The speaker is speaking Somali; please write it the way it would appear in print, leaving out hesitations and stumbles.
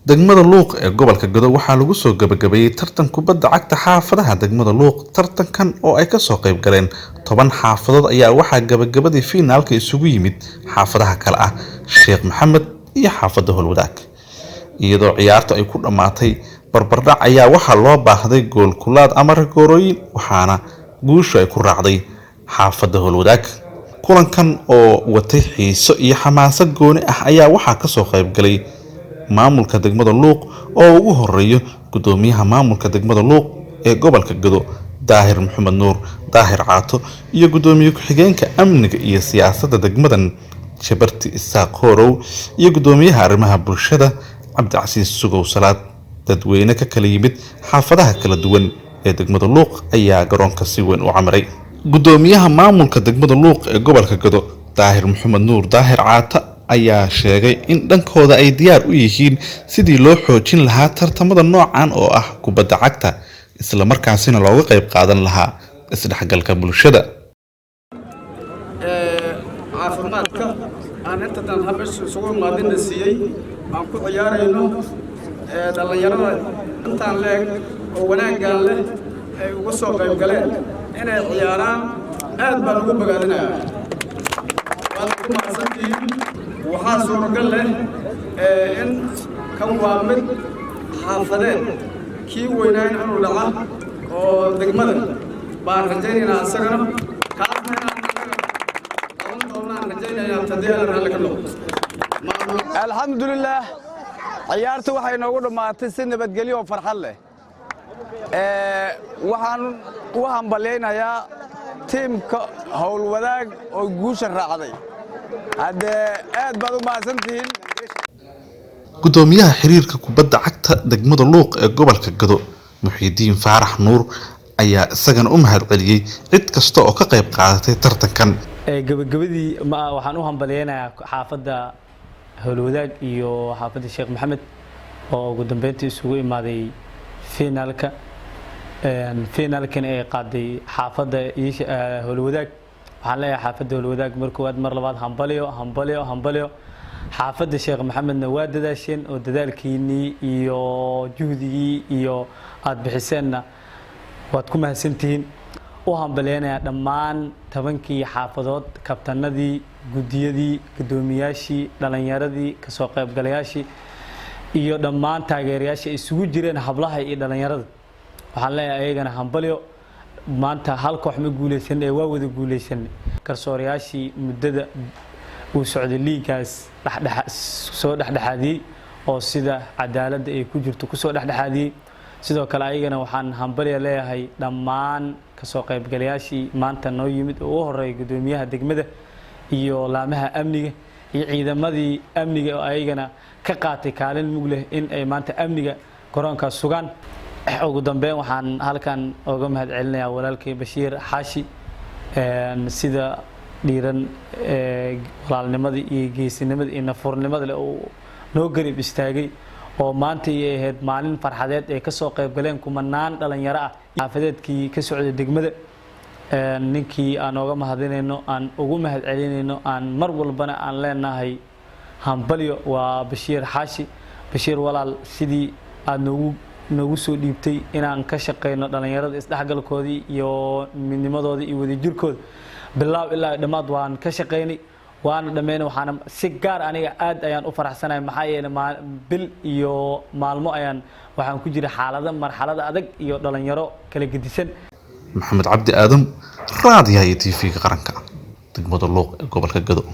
Degmada Luuq ee gobolka Gado waxaa lagu soo gabagabeeyey tartan kubadda cagta xaafadaha degmada Luuq. Tartankan oo ay kasoo qayb galeen 10 xaafadood ayaa waxaa gabagabadii fiinaalka isugu yimid xaafadaha kale ah Sheekh Maxamed iyo xaafadda Howlwadaag. Iyadoo ciyaartu ay ku dhammaatay barbardhac ayaa waxaa loo baahday gool kulaad ama rigoorooyin, waxaana guushu ay ku raacday xaafadda Howlwadaag. Kulankan oo watay xiiso iyo xamaasad gooni ah ayaa waxaa kasoo qayb galay maamulka degmada Luuq oo ugu horeeyo gudoomiyaha maamulka degmada Luuq ee gobolka Gado, Daahir Maxamed Nuur Daahir Caato, iyo gudoomiye ku-xigeenka amniga iyo siyaasadda degmadan, Jabarti Isaaq Horow, iyo gudoomiyaha arrimaha bulshada, Cabdicasiis Sugow Salaad. Dadweyne ka kala yimid xaafadaha kala duwan ee degmada Luuq ayaa garoonka si weyn u camiray. Gudoomiyaha maamulka degmada Luuq ee gobolka Gado, Daahir Maxamed Nuur Daahir Caata, ayaa sheegay in dhankooda ay diyaar u yihiin sidii loo xoojin lahaa tartamada noocan oo ah kubadda cagta, isla markaasina looga qayb qaadan lahaa isdhexgalka bulshada. Caafimaadka aan intadan habesh isugu imaadina siiyey aan ku ciyaarayno dhallinyarada intaan leeg oo wanaaggaan leh ay uga soo qayb galeen inay ciyaaraan, aad baan ugu bogaadinayaa, waad ku mahadsantihiin. Waxaa suuragal leh in kan waa mid xaafadeed, kii weynayn inuu dhaca oo degmada baan rajaynaynaa, isagana kaasna inaan qaban doonaan rajaynaynaa haddii Alla raalli ka noqdo. Alxamdulilaah, ciyaartu waxay noogu dhammaatay si nabadgelyo oo farxad leh. Waxaan u hambalyaynayaa tiimka Howlwadaag oo guusha raacday. Haddee aad baad u mahadsantihiin. Gudoomiyaha xiriirka kubadda cagta degmada Luuq ee gobolka Gado, Muxiidiin Faarax Nuur, ayaa isagana u mahadceliyey cid kasta oo ka qayb qaadatay tartankan. Gabagabadii waxaan u hambalyeynayaa xaafadda Howlwadaag iyo xaafadda Sheekh Maxamed oo ugu dambeyntii isugu imaaday finaalka, finaalkana ay qaaday xaafadda Howlwadaag. Waxaan leeyahay xaafadda Howlwadaag mar koowaad, mar labaad, hambalyo, hambalyo, hambalyo. Xaafadda Sheekh Maxamedna waa dadaasheen oo dadaalkiinii iyo juhdigii iyo aada bixiseenna waad ku mahadsantihiin. U hambalyeynayaa dhammaan 10kii xaafadood, kabtanadii, guddiyadii, guddoomiyaashii, dhalinyaradii, kasoo qaybgalayaashii iyo dhammaan taageerayaashii ay isugu jireen hablaha iyo dhalinyarada. Waxaan leeyahay ayagana hambalyo. Maanta hal koox ma guuleysan ee waa wada guuleysanay. Garsoorayaashii muddada uu socday liigaas dhexdhexa soo dhexdhexaadiyey oo sida cadaaladda ay ku jirto kusoo dhexdhexaadiyey, sidoo kale ayagana waxaan hambalya leeyahay. Dhammaan kasoo qaybgalayaashii maanta noo yimid oo u horeeyay guddoomiyaha degmada iyo laamaha amniga iyo ciidamadii amniga oo ayagana ka qaatay kaalin mug leh in ay maanta amniga garoonkaas sugaan. Ugu dambeyn waxaan halkan oga mahad celinayaa walaalkay Bashiir Xaashi sida dhiiran walaalnimada iyo geesinimada iyo nafurnimada leh uu noo garib istaagay, oo maanta ay ahayd maalin farxadeed ay kasoo qayb galeen kumanaan dhalinyaro ah xaafadeedkii ka socday degmada. Ninkii aan ooga mahadinayno, aan ugu mahad celinayno, aan mar walbana aan leenahay hambalyo, waa Bashiir Xaashi. Bashiir walaal, sidii aada noogu soo dhiibtay inaan ka shaqeyno dhalinyarada isdhexgalkoodii iyo midnimadoodii iyo wadajirkooda, bilaaw ilaa dhammaad waan ka shaqeynay, waana dhammeynay. Waxaana si gaar aniga aad ayaan u faraxsanahay, maxaa yeelay bil iyo maalmo ayaan waxaan ku jira xaalado marxalada adag iyo dhalinyaro kala gedisan. Maxamed Cabdi Aadam, raadiyaha iyo TV-ga qaranka, degmada Luuq ee gobolka Gado.